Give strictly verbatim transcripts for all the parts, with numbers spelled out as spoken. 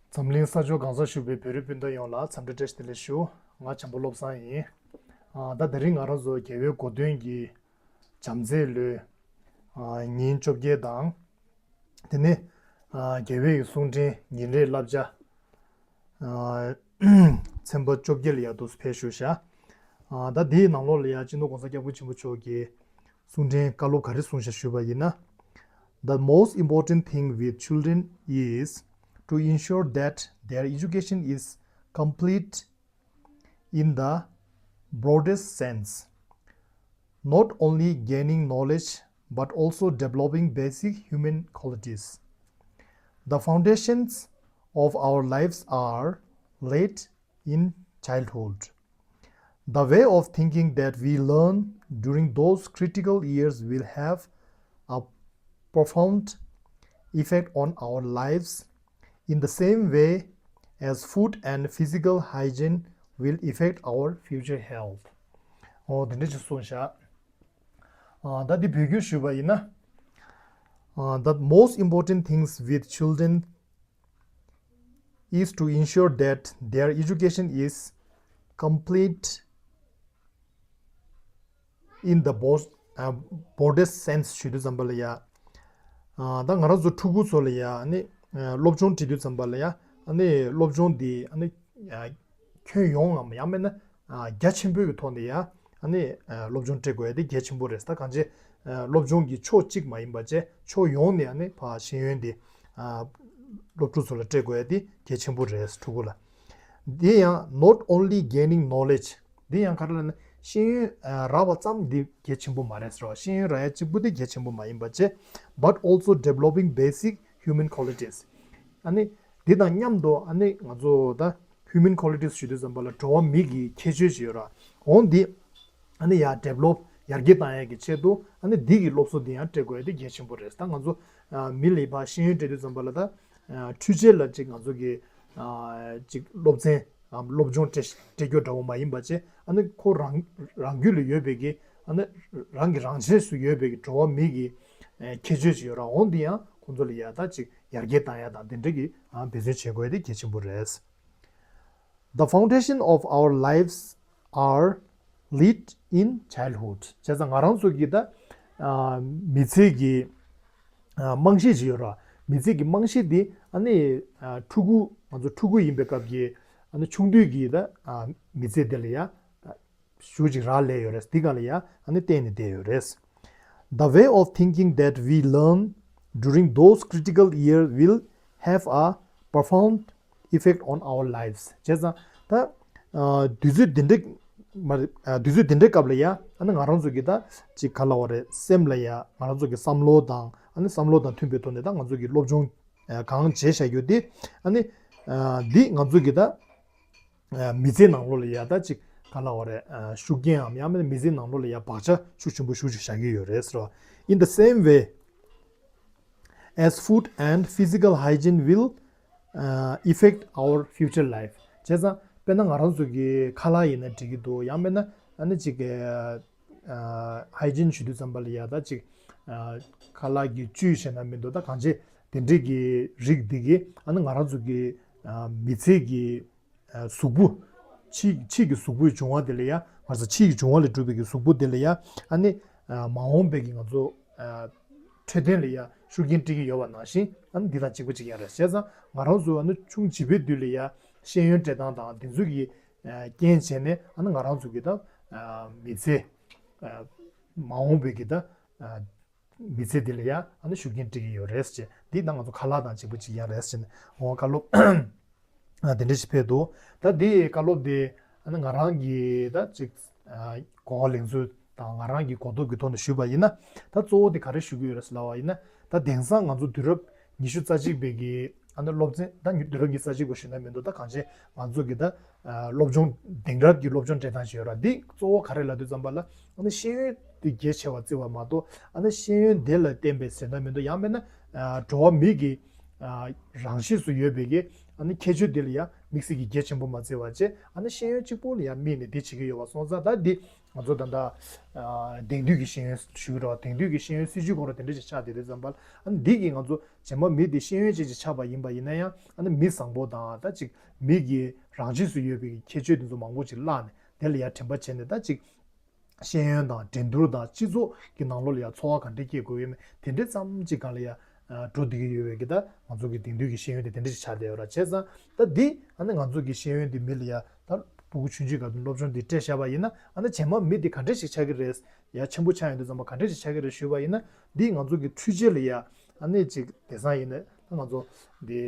འཛམ་གླིང་ས་ཕྱོགས་གང་སར་བཞུགས་པའི་བོད་རིགས་སྤུན་ཟླ་ཡོངས་ལ་འཚམས་འདྲི་བཀྲ་ཤིས་བདེ་ལེགས་ཞུ། ང་བྱམས་པ་བློ་བཟང་ཡིན། ཨ། ད་དེ་རིང་ང་རང་ཚོ་རྒྱལ་བའི་གོ་སྟོན་གྱི་བྱམས་བརྩེའི་ལོའི་ཨ་ཉིན་བཅོ་བརྒྱད་དང་། དེ་ནས་ཨ་རྒྱལ་བའི་གསུང་འཕྲིན་ཉིན་རེའི་བསླབ་བྱ་ཨ་ཚན་པ་བཅོ་བརྒྱད་ལ་ཡ་འདུག་སེ་ཕེབས་ཞུ་བཞག་ཨ་ད་དེའི་ནང་ལོགས་ལ་ཡ་སྤྱི་ནོར་༸གོང་ས་༸སྐྱབས་མགོན་ཆེན་པོ་མཆོག་གིས་གསུང་འཕྲིན་བཀའ་སློབ་ག་རེ་གསུངས་བཞག་ཞུས་པ་ཡིན་ན། The most important thing with children is to ensure that their education is complete in the broadest sense, not only gaining knowledge but also developing basic human qualities. The foundations of our lives are laid in childhood. The way of thinking that we learn during those critical years will have a profound effect on our lives in the same way as food and physical hygiene will affect our future health. ཨོ་དེ་འདྲ་ཅིག་གསུངས་བཞག་ཨ་ད་འདི་བོད་སྐྱོར་ཞུས་པ་ཡིན་ན། ཨ་the most important things with children is to ensure that their education is complete in the broad- uh, broadest sense ཞུ་དུས་ཙམ་པ་ལ་ཡ། ཨ་ད་ང་རང་ཚོ་ཕྲུ་གུ་ཚོ་ལ་ཡ་ཨ་ནི་ཨ་སློབ་སྦྱོང་སྤྲད་དུས་ཙམ་པ་ལ་ཡ་ཨ་ནི་སློབ་སྦྱོང་འདི་ཨ་ནི་ཨ་ཁྱོན་ཡོངས་ངམ་ཡང་མིན་ན་ཨ་རྒྱ་ཆེན་པོའི་གི་ཐོག་ནས་ཡ་ཨ་ནི་ཨ་སློབ་སྦྱོང་སྤྲད་དགོས་ཡ་དེ་གལ་ཆེན་པོ་རེད། ད་གང་ཅི་ཨ་སློབ་སྦྱོང་གི་ཕྱོགས་གཅིག་མ་ཡིན་པ་བྱས་ཕྱོགས་ཡོངས་ནས་ཨ་ནི་ཕ་ཤེས་ཡོན་དེ་ཨ་སློབ་ཕྲུག་ཚོ་ལ་སྤྲད་དགོས་ཡ་དེ་གལ་ཆེན་པོ་རེད། ཕྲུ་གུ་ལ། དེ་ཡང་not only gaining knowledge འདི་ཡང་ག་རེ་ལབ་ན་ཤེས་ཡོན་ཨ་རག་པ་ཙམ་འདི་གལ་ཆེན་པོ་མ་རེད་ཟེར་བ། ཤེས་ཡོན་རག་ཡ་གཅིག་པུ་དེ་གལ་ཆེན་པོ་མ་ཡིན་པ་བྱས། But also developing basic human qualities. ཨ་ནི་འདི་དང་མཉམ་དུ་ཨ་ནི་ང་ཚོ་ད་human qualities ཞུ་དུས་ཙམ་པ་ལ་འགྲོ་བ་མི་གི་ཁྱད་ཆོས་ཅིག་ཡོད་ར། འོ་འདི་ཨ་ནི་ཡར་develop ཡར་རྒྱས་བཏང་ཡ་གི་ཆེད་དུ་ཨ་ནི་འདི་གི་སློབ་གསོ་འདི་ཡང་སྤྲད་དགོས་ཡ་དེ་གལ་ཆེན་པོ་རེད། ད་ང་ཚོ་ཨ་མི་ལ་ཕར་ཤེས་ཡོན་སྤྲད་དུས་ཙམ་པ་ལ་ད་ཨ་འཕྲུལ་ཆས་ལ་ཅིག་ང་ཚོ་གི་ཨ་ཅིག་སློབ་ཚན་ཨམ་སློབ་སྦྱོང་སྤྲད་སྤྲད་རྒྱུ་འདྲ་བོ་མ་ཡིན་པ་བྱས། ཨ་ནི་ཁོ་རང་རང་རྒྱུད་ལ་ཡོད་པའི་གི་ཨ་ནི་རང་གི་རང་ཆས་སུ་ཡོད་པའི་གི་འགྲོ་བ་མི་གི་ཨེ་ཁྱད་ཆོས་ཅིག་ཡོད་ར། འོ་འདི་ཡང་ཁོང་ཚོ་ལ་ཡ་ད་ཅིག་ཡར་རྒྱས་བཏང་ཡ་དང་དེ་འདྲ་གི་ཨ་འབད་བརྩོན་བྱེད་དགོས་ཡ་དེ་གལ་ཆེན་པོ་རེད། The foundation of our lives are laid in childhood. བྱས་ཙང་ང་རང་ཚོ་གི་ད་ཨ་མི་ཚེ་གི་ཨ་རྨང་གཞི་ཅིག་ཡོད་ར། མི་ཚེ་གི་རྨང་གཞི་འདི་ཨ་ནི་ཨ་ཕྲུ་གུ་ང་ཚོ་ཕྲུ་གུ་ཡིན་པའི་སྐབས་ཀྱི་ཨ་ནི་ཆུང་དུས་ཀྱི་ད་ཨ་མི་ཚེ་འདི་ལ་ཡ་ཞུ་ཅིག་རག་ལས་ཡོད་རེད། འདི་ག་ལ་ཡ་ཨ་ནི་བརྟེན་ནས་བསྡད་ཡོད་རེད། The way of thinking that we learn during those critical years will have a profound effect on our lives. བྱས་ཙང་ད་ཨ་དུས་ཚོད་འདི་འདྲ་མ་རེད། ཨ་དུས་ཚོད་འདི་འདྲའི་སྐབས་ལ་ཡ་ཨ་ནི་ང་རང་ཚོ་གི་ད་ཅིག་ག་ལབ་དགོས་རེད། སེམས་ལ་ཡ་ང་རང་ཚོ་གི་བསམ་བློ་དང་ཨ་ནི་བསམ་བློ་དང་མཐུན་པའི་ཐོག་ནས་ད་ང་ཚོ་གི་སློབ་སྦྱོང་ཨ་གང་བྱས་བཞག་རྒྱུ་དེ་ཨ་ནི་ཨ་འདི་ང་ཚོ་གི་ད་ཨ་མི་ཚེའི་ནང་ལོགས་ལ་ཡ་ད་ཅིག་ག་ལབ་དགོས་རེད། ཨ་ཤུགས་རྐྱེན་འམ་ཡང་མིན་ན་མི་ཚེའི་ནང་ལོགས་ལ་ཡ་བག་ཆགས་ཤུགས་ཆེན་པོ་ཤུགས་ཆེ་བཞག་གི་ཡོད་རེད་ཟེར་བ། In the same way as food and physical hygiene will uh, affect our future life. བྱས་ཙང་དཔེར་ན་ང་རང་ཚོ་གི་ཁ་ལག་ཡིན་ན་འགྲིག་གི་འདུག་ཡང་མིན་ན་ཨ་ནི་ཅིག་ཨ་hygiene ཞུ་དུས་ཙམ་པ་ལ་ཡ་ད་ཅིག་ཨ་ཁ་ལག་གི་བཅུད་བྱས་ན་མི་འདུག་ད་གང་ཅི་དེ་འདྲས་ཀྱི་རིགས་འདི་གི་ཨ་ནི་ང་རང་ཚོ་གི་ཨ་མི་ཚེ་གི་ཨ་གཟུགས་པོ། ཕྱི་ཕྱི་གི་གཟུགས་པོའི་འབྱུང་བ་དེ་ལ་ཡ་ང་ཚོ་ཕྱི་གི་འབྱུང་བ་ལས་གྲུབ་པའི་གི་གཟུགས་པོ་དེ་ལ་ཡ་ཨ་ནི་ཨ་མ་འོངས་པའི་གི་ང་ཚོ་ཨ་འཕྲོད་བསྟེན་ལ་ཡ་ཤུགས་རྐྱེན་སྤྲད་ཀྱི་ཡོད་པ་ནང་བཞིན་ཨ་ནི་འདི་དང་གཅིག་པ་གཅིག་རྐྱང་རེད། བྱས་ཙང་ང་རང་ཚོ་ཨ་ནི་ཆུང་བྱིས་པའི་དུས་ལ་ཡ་ཤེས་ཡོན་སྤྲད་སྟངས་དང་དེ་ཚོ་གི་ཨ་རྐྱེན་བྱས་ནས་ཨ་ནི་ང་རང་ཚོ་གི་ད་ཨ་མི་ཚེ་ཨ་མ་འོངས་པའི་གི་ད་ཨ་མི་ཚེ་འདི་ལ་ཡང་ཨ་ནི་ཤུགས་རྐྱེན་སྤྲད་ཀྱི་ཡོད་རེད་ཅེས། འདི་ད་ང་ཚོ་ཁ་ལག་དང་གཅིག་པ་གཅིག་རྐྱང་རེད་ཅེས་ནས་འོ་བཀའ་སློབ་ཨ་དེ་འདྲ་ཞིག་ཕེབས་འདུག་ད་འདི་བཀའ་སློབ་འདི་ཨ་ནི་ང་རང་གི་ད་ཅིག་ཨ་གོ་བ་ལེན་ཚུལ་དང་ང་རང་གི་གོ་རྟོགས་ཀྱི་ཐོག་ནས་ཞུས་པ་ཡིན་ན། ད་གཙོ་བོ་དེ་ག་རེ་ཞུ་གི་ཡོད་རེད་ཟེར་ལབ་པ་ཡིན་ན། ད་དེང་སང་ང་ཚོ་དུས་རབས་ཉི་ཤུ་རྩ་གཅིག་པའི་གི་ཨ་ནི་སློབ་ཚན། ད་དུས་རབས་ཉི་ཤུ་རྩ་གཅིག་པ་ཞུ་ན་མི་འདུག་ད་གང་ཅི་ང་ཚོ་གི་ད་ཨ་སློབ་སྦྱོང་དེང་རབས་ཀྱི་སློབ་སྦྱོང་སྤྲད་སྟངས་ཤིག་ཡོད་ར། འདི་གཙོ་བོ་ག་རེ་ལབ་དུས་ཙམ་པ་ལ་ཨ་ནི་ཤེས་ཡོན་དེ་གལ་ཆེ་བ་བརྩི་བ་མ་གཏོགས། ཨ་ནི་ཤེས་ཡོན་དེ་ལ་བརྟེན་པའི་ཟེར་ན་མི་འདུག་ཡང་མིན་ན་ཨ་འགྲོ་བ་མི་གི་ རང་ཆས་སུ་ཡོད་པའི་གི་ཨ་ནི་ཁྱད་ཆོས་དེ་ལ་ཡང་དམིགས་བསལ་གྱི་གལ་ཆེན་པོ་མ་བརྩི་བ་བྱས། ཨ་ནི་ཤེས་ཡོན་གཅིག་པོ་ལ་ཡང་དམིགས་ནས་དེ་བྱེད་ཀྱི་ཡོད་པ་སོང་ཙང་། ད་འདི་ང་ཚོ་ད་ལྟ་དེང་དུས་ཀྱི་ཤེས་ཡོན་ཞུ་གི་རེད་བ། དེང་དུས་ཀྱི་ཤེས་ཡོན་སྲིད་བྱུས་ཁོ་རང་དེ་འདྲ་ཞིག་ཆགས་བསྡད་དུས་ཙམ་པ་ལ། ཨ་ནི་འདི་གིས་ང་ཚོ་རྗེས་མ་མི་དེ་ཤེས་ཡོན་ཅན་ཅིག་ཆགས་པ་ཡིན་པ་ཡིན་ན་ཡང་། ཨ་ནི་མི་བཟང་པོ་དང་ད་ཅིག་མི་གི་རང་ཆས་སུ་ཡོད་པའི་ཁྱད་ཆོས་དེ་ཚོ་མང་པོ་ཅིག་བརླག་ནས། དེ་ལ་ཡང་དྲན་པ་བྱས་ནས། ད་ཅིག་ཤེས་ཡོན་དང་འགྲན་བསྡུར་དང་སྤྱི་ཚོགས་ཀྱི་ནང་ལོགས་ལ་ཡང་འཚོ་བ་ག་འདྲས་སྐྱེལ་དགོས་ཡོད་མེད་དེ་འདྲས་ཙམ་ཅིག་སྒང་ལ་ཡང་འགྲོ་བསྡད་ཀྱི་ཡོད་པའི་གི་ད་ང་ཚོ་གི་དེང་དུས་ཀྱི་ཤེས་ཡོན་དེ་དེ་འདྲས་ཞིག་ཆགས་བསྡད་ཡོད་ར། བྱས་ཙང་ད་འདི་ཨ་ནི་ང་ཚོ་གི་ཤེས་ཡོན་དེ་མི་ལ་ཡང་ད་ཕྲུ་གུ་ཆུང་ཆུང་སྒང་དུ་སློབ་སྦྱོང་འདི་སྤྲད་བཞག་པ་ཡིན་ན། ཨ་ནི་རྗེས་མ་མི་དེ་ག་འདྲས་ཞིག་ཆགས་ཀྱི་རེད། ཡང་ཆེན་པོ་ཆགས་ཡོང་དུས་ཙམ་པ་ག་འདྲས་ཞིག་ཆགས་ཀྱི་རེད་ཞུས་པ་ཡིན་ན། འདི་ང་ཚོ་གི་འཕྲུལ་ཆས་ལ་ཡང་ཨ་ནི་ཅིག་དེང་སང་ཡིན་ན་ད་ང་ཚོ་འདི་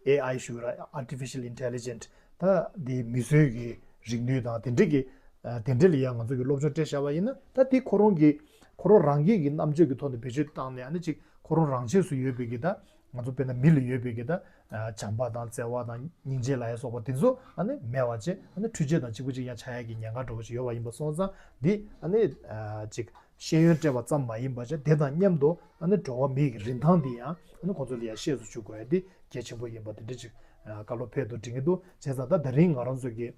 ཨེ་ཨའི་ཞུ་ར། Artificial Intelligent། ད་འདི་མིས་བཟོས་ཀྱི་རིག་ནུས་དང་དེ་འདྲས་ཀྱི་ཨ་དེ་འདྲས་ལ་ཡང་ང་ཚོ་གི་སློབ་སྦྱོང་སྤྲད་བཞག་པ་ཡིན་ན། ད་འདི་ཁོ་རང་གི་ཁོ་རང་རང་སྐྱེས་ཀྱི་རྣམ་དཔྱོད་ཀྱི་ཐོག་ནས་བེད་སྤྱོད་བཏང་ནས། ཨ་ནི་ཅིག་ཁོ་རང་རང་ཆས་སུ་ཡོད་པའི་གི་ད་ང་ཚོ་དཔེར་ན་མི་ལ་ཡོད་པའི་གི་ད་བྱམས་པ་དང་བརྩེ་བ་དང་སྙིང་རྗེ་ལ་ཡ་སོགས་པ་དེ་ཚོ་ཨ་ནི་མེད་པ་བྱས། ཨ་ནི་འཕྲུལ་ཆས་དང་གཅིག་པ་གཅིག་རྐྱང་ཆགས་ཡ་གི་ཉེན་ཁ་འདྲ་བོ་ཞིག་ཡོད་པ་ཡིན་པ་སོང་ཙང་། འདི་ཨ་ནི་ཅིག་ཤེས་ཡོན་སྤྲད་པ་ཙམ་མ་ཡིན་པ་བྱས། དེ་དང་མཉམ་དུ་ཨ་ནི་འགྲོ་བ་མིའི་གི་རིན་ཐང་འདི་ཡང་ཨ་ནི་ཁོང་ཚོ་ལ་ཡང་ཤེས་སུ་འཇུག་དགོས་ཡ་འདི་གལ་ཆེན་པོ་ཡིན་པ་དེ་འདྲ་ཅིག་བཀའ་སློབ་ཕེབས་འདུག་དྲན་གྱི་འདུག་བྱས་ཙང་ད་དེ་རིང་ང་རང་ཚོ་གི་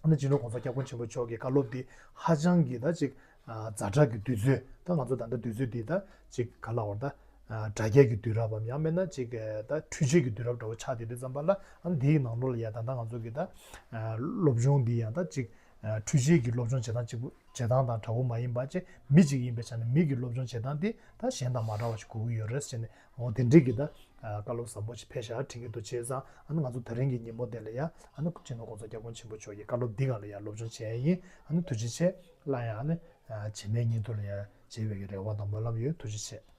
ཨ་ནི་སྤྱི་ནོར་༸གོང་ས་༸སྐྱབས་མགོན་ཆེན་པོ་མཆོག་གི་བཀའ་སློབ་འདི་ཧ་ཅང་གི་ད་ཅིག་ཛ་དྲག་གི་དུས་ཚོད། ད་ང་ཚོ་ད་ལྟ་དུས་ཚོད་འདི་ད་ཅིག་ག་ལ་བར་ད་དྲ་རྒྱ་གི་དུས་རབས་བམ། ཡང་མིན་ན་ཅིག་ད་འཕྲུལ་ཆས་ཀྱི་དུས་རབས་འདྲ་བོ་ཆགས་བསྡད་དུས་ཙམ་པ་ལ། ཨ་ནི་འདིའི་ནང་ལོགས་ལ་ཡ་ད་ལྟ་ང་ཚོ་གི་ད་སློབ་སྦྱོང་འདི་ཡང་ད་ཅིག་འཕྲུལ་ཆས་ཀྱི་སློབ་སྦྱོང་བྱེད་སྟངས་གཅིག་པུ་བྱེད་སྟངས་དང་འདྲ་བོ་མ་ཡིན་པ་བྱས། མི་གཅིག་ཡིན་པའི་ཆ་ནས་མི་གི་སློབ་སྦྱོང་བྱེད་སྟངས་འདི་ད་གཞན་དང་མ་འདྲ་བ་ཞིག་དགོས་ཀྱི་ཡོད་རེད་ཟེར་ནས། འོ་དེ་འདྲའི་གི་ད་བཀའ་སློབ་ཟབ་མོ་ཞིག་ཕེབས་ཤག་དྲན་གྱི་འདུག་བྱས་ཙང་། ཨ་ནི་ང་ཚོ་དེ་རིང་གི་ཉིན་མོ་དེ་ལ་ཡ་ཨ་ནི་སྤྱི་ནོར་༸གོང་ས་༸སྐྱབས་མགོན་ཆེན་པོ་མཆོག་གི་བཀའ་སློབ་འདི་སྒང་ལ་ཡ་སློབ་སྦྱོང་བྱས་ཡིན། ཨ་ནི་ཐུགས་རྗེ་ཆེ། སླར་ཡང་ཨ་ནི་རྗེས་མའི་བརྙན་ཐུང་ལ་ཡ་མཇལ་བའི་གི་རེ་བ་དང་སྨོན་ལམ་ཡོད། ཐུགས་རྗེ་ཆེ།